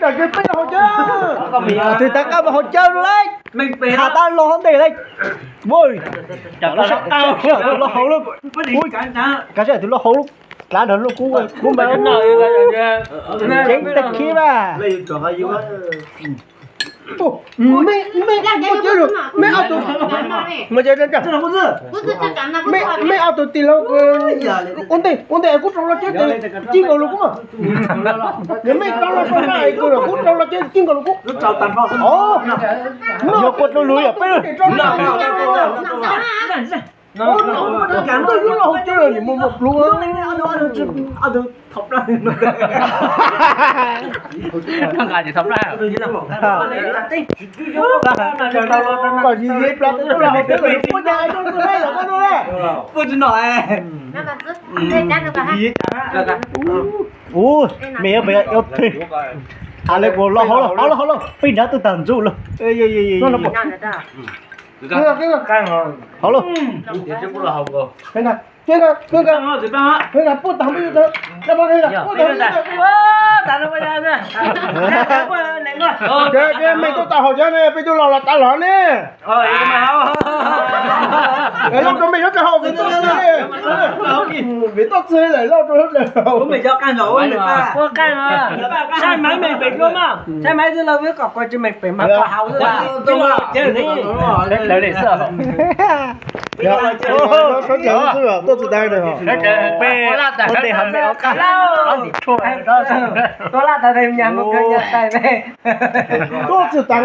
Twg tav qab mus haus cawv lawm. Tham tab los hauv ntej lawm. Ua, tus loj hauv lawm. Kav tsij tus loj hauv lub, kav nrog lub kub, kub npawg. Ceev tag khib mas. Mej ob tug tij laug ua ntej, ua ntej kuv rau los cawv, ci nkaus lus kub. Mej rau los rau na, kuv rau los cawv ci nkaus lus kub. Yog kua dlua lus yog peb. Lub loj hauv cawv nim muaj muaj pluav. Koj yig yig plab tub los hauv cawv lawm, puab cas hais rau txwj laib lawm koj no na. Ub, mej yuav pem ua twg? Hais li kuv los hauv los hauv los hauv los, peb nrad twb tag ntsuj lawm. Hauv los. Mej tuaj tag hauv cawv ne, peb tuaj los los tas los ne. Lauj rau mej yuav tau haus vim toj txwv, vim toj txwv lawm lauj rau. Ua qaij, sai maiv mej pem dua mas, sai maiv twb los kom kua tsi mej pem mas koj haus xwb. Tuaj tsis tau, peb ua ntej haus mej ob qab. Tuaj laj tas nyag mus kawg nyag tais mej. Tuaj tsis tau.